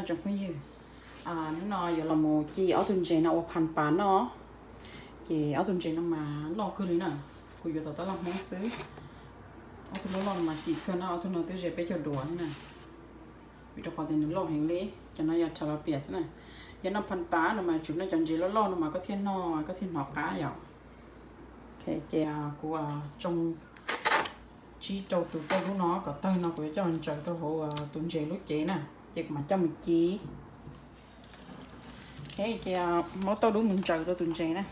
Tsoom phooj ywg, hnub no yuav los mus ci ob tug ntses no ua phas pas noj. Ces ob tug ntses no mas loj kawg li na, kuv yuav tom tab laj Hmoob xwb. Ob tug loj loj no mas kim kawg na, ob tug no twb ze peb caug duas thiab na, vim rau qhov tias nws loj heev li. Cov no yog tilapia xwb na. Yog noj phas pas no mas tsum noj cov ntses loj loj no mas koj thiaj noj koj thiaj hnov qab yom. Ces kuv tsoo tsib rau tus tauj dub no kom tawg no kuv yuav coj mus ntsaws rau hauv tus ntses lub cev na, ces kuv mam coj mus ci. Ces muab tauj dub mus ntsaws rau tus ntses na,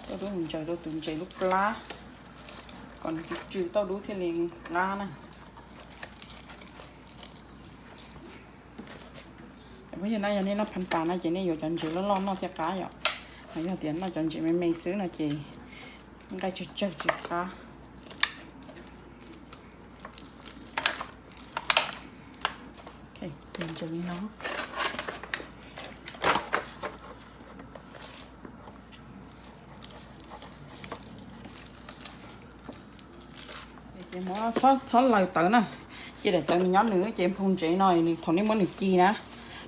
tauj dub mus ntsaws rau tus ntses lub plab kom nws tsw tsw tauj dub thiaj li qab na. Phooj ywg na, yog nej noj phas pas no ces nej yuav cov ntses loj loj noj thiaj qab yom. Ho yog tias noj cov ntses me me xwb no ces nqaij tsawg tsawg tsis qab. Ntsaws li no. Ces txhob laws tawv na, ces daim tawv nws nyob nws ces phau ntsev no nws thaum nej muab nws ci na,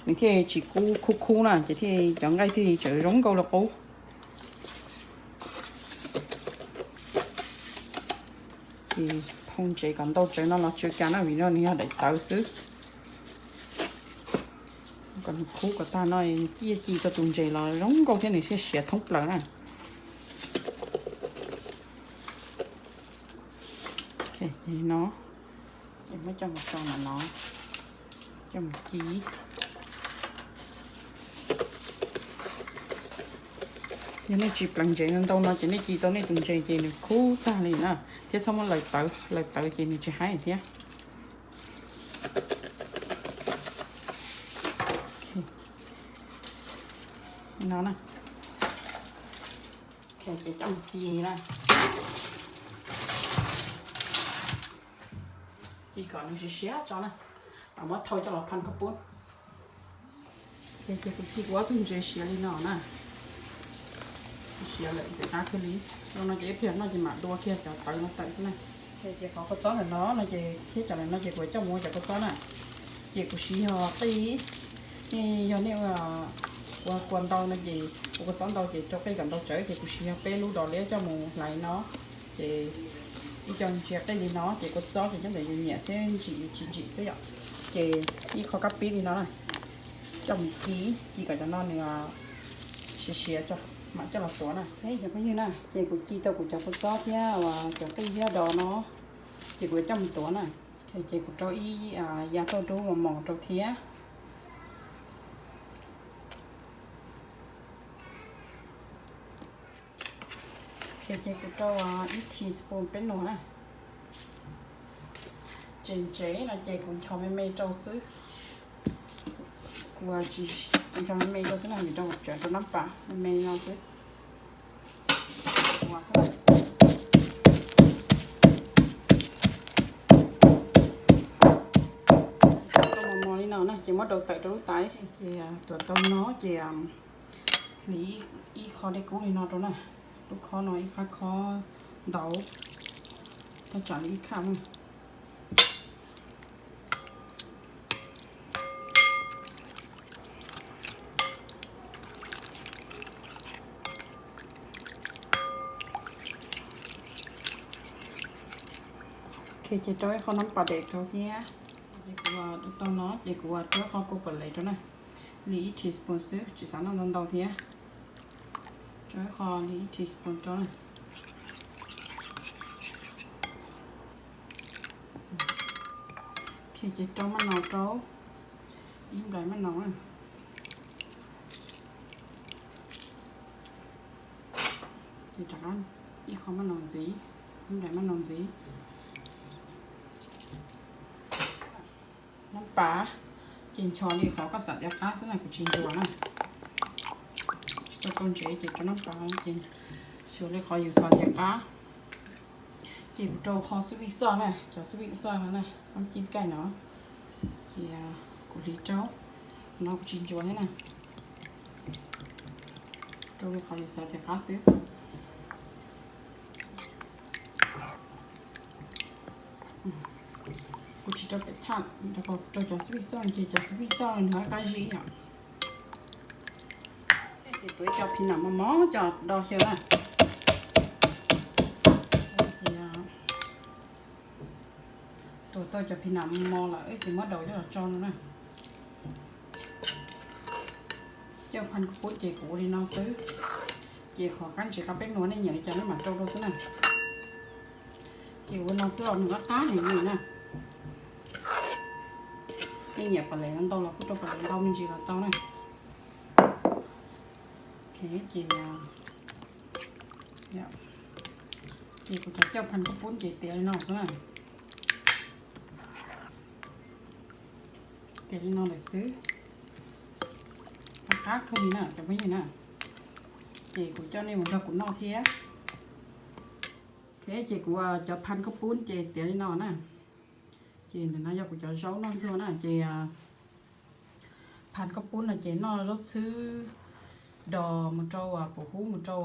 nws thiaj tsis kub khub khub na, ces thiaj cov nqaij thiaj li tseem zoo nkauj li qub. Ces phau ntsev kom ntau tsawv no los tsw cas na, vim no nws yog daim tawv xwb. Kom nws khub kom tag no, ci ci tau tus ntses los zoo nkauj thiab nws thiaj siav thoob plaws na. No, muab coj mus tso ntawm no, coj mus ci. Yog nej tsis pleev ntsev ntau no ces nej ci tau nej tus ntses ces nws khub tag li na, thiab txhob muab laws tawv, laws tawv ces nws tsis haib thiab. No, ces coj mus ci na, ci kom nws siav siav tso na, mam muab thau coj los phaj khaub poob. Ces kuv ci kuv ob tug ntses siav li no na, siav lawm ntxim qab kawg li. Zoo no ces ib pliag no ces mam dua kiag cov tawv no tawm xwb na. Ces qhov kua txob ntawm no no ces thiab cov ntawm no ces kuv coj mus ua cov kua txob na. Ces kuv siv yog qij, nej yog nej ua kua ntau no ces ua kua txob ntau ces rau qij kom ntau tsawv, ces kuv siv yog peb lub dos liab coj mus hlais no. Ces ib co ntsia qij li no ces kua txob ces nyob ntawm yus nyiam thiab ntsim yus tsis ntsim xwb yom. Ces ib qho kab pib li no na, coj mus ci, ci kom cov no nws siav siav tso, mam coj los tuav na. Cov phooj ywg na, ces kuv ci tau kuv cov kua txob thiab cov qij thiab dos no, ces kuv yuav coj mus tuav na. Ces kuv rau ib yav tauj dub mos mos rau thiab. Ces kuv rau ib teaspoon peb nus na. Ces ntsev no ces kuv nchos me me rau xwb. Kuv nchos me me rau xwb na, vim rau kuv tseem rau nab pas me me no xwb. Mos mos li no na, ces muab rau tawm rau lub tais. Ces tuav tau no ces hliv ib qho dej kub li no rau na. Lub khob no ib qho khob ntau, thaj tsam li ib khaj na. Ces rau ib qho nab pas dej rau thiab. Ces kuv ua tau no ces kuv ua rau ib qho kua puas lev rau na, li ib teaspoon xwb, tsis xav noj ntau ntau thiab. Rau ib qho li ib teaspoon rau na. Ces rau maj no rau, ib nplais maj no na. Ces rov qab ib qho maj no ntxiv, ib nplais maj no ntxiv. Nab pas ces nchos li qhov koj xav tiav qab xwb na, kuv tsis ntsuas na. Tsis tau rau ntsev ces rau nab pas ces xyuas li qhov yus xav tiav qab. Ces kuv rau qho xwb vij xoj na, cov xwb vij xoj no na, nab cib kaij no. Ces kuv hliv rau, no kuv tsis ntsuas thiab na. Rau li qhov yus xav tiav qab xwb. Kuv tsis rau pem thaj, rau cov xib fij xoj, ces cov xib fij xoj nws qab zib yom. Ces tuav ib co phim nam mos mos coj do xyaw na. Ces tuav tau cov phim nam mos mos lawm ces muab daus coj los tso no na. Cauj phaj kub pub ces kuv ua li no xwb. Ces qhov qab ntsis qab peb nuav nej nyiam li cas nej mam rau rau xwb na. Ces ua no xwb los nws qab qab heev li na. Nej nyiam pam lev ntau los kuj rau pam lev ntau me ntsis los tau na. Ces, ces kuv cov cauj phaj kub pub ces tiav li no xwb na. Tiav li no lawm xwb. Qab qab kawg li na cov phooj ywg na. Ces kuv coj nej mus nrog kuv noj thiab. Ces kuv cov phaj kub pub ces tiav li no na. Ces ntawm no yog kuv cov zaub noj ntxuag na ces phaj kub pub no ces noj zaub txhwb dos mus rau pum hub mus rau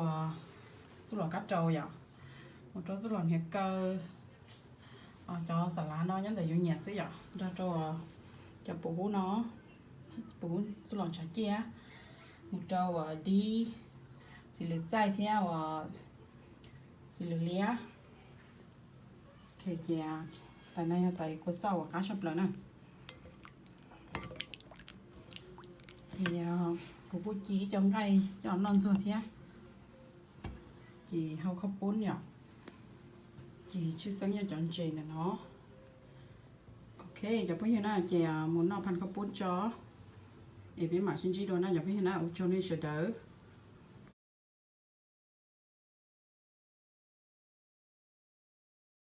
txuj lom kab raus yom, mus rau txuj lom hniav kaw. Cov xa lav no nyob ntawm yus nyiam xwb yom, nrog rau cov pum hub no, pum hub txuj lom tshav ciaj, mus rau uas dib, txiv lws txaij thiab uas txiv lws liab. Ces tais no yog tais kua xauj uas qab tshaj plaws na. Ces kuv kuj ci ib co nqaij coj noj ntxuag thiab. Ces hau khaub poob yom. Ces tshwj xeeb yog cov ntses ntawm no. Ok cov phooj ywg na, ces mus noj phaj khaub poob tso, es peb mam sib ntsib dua na cov phooj ywg na, ua tsaug nej sawv daws.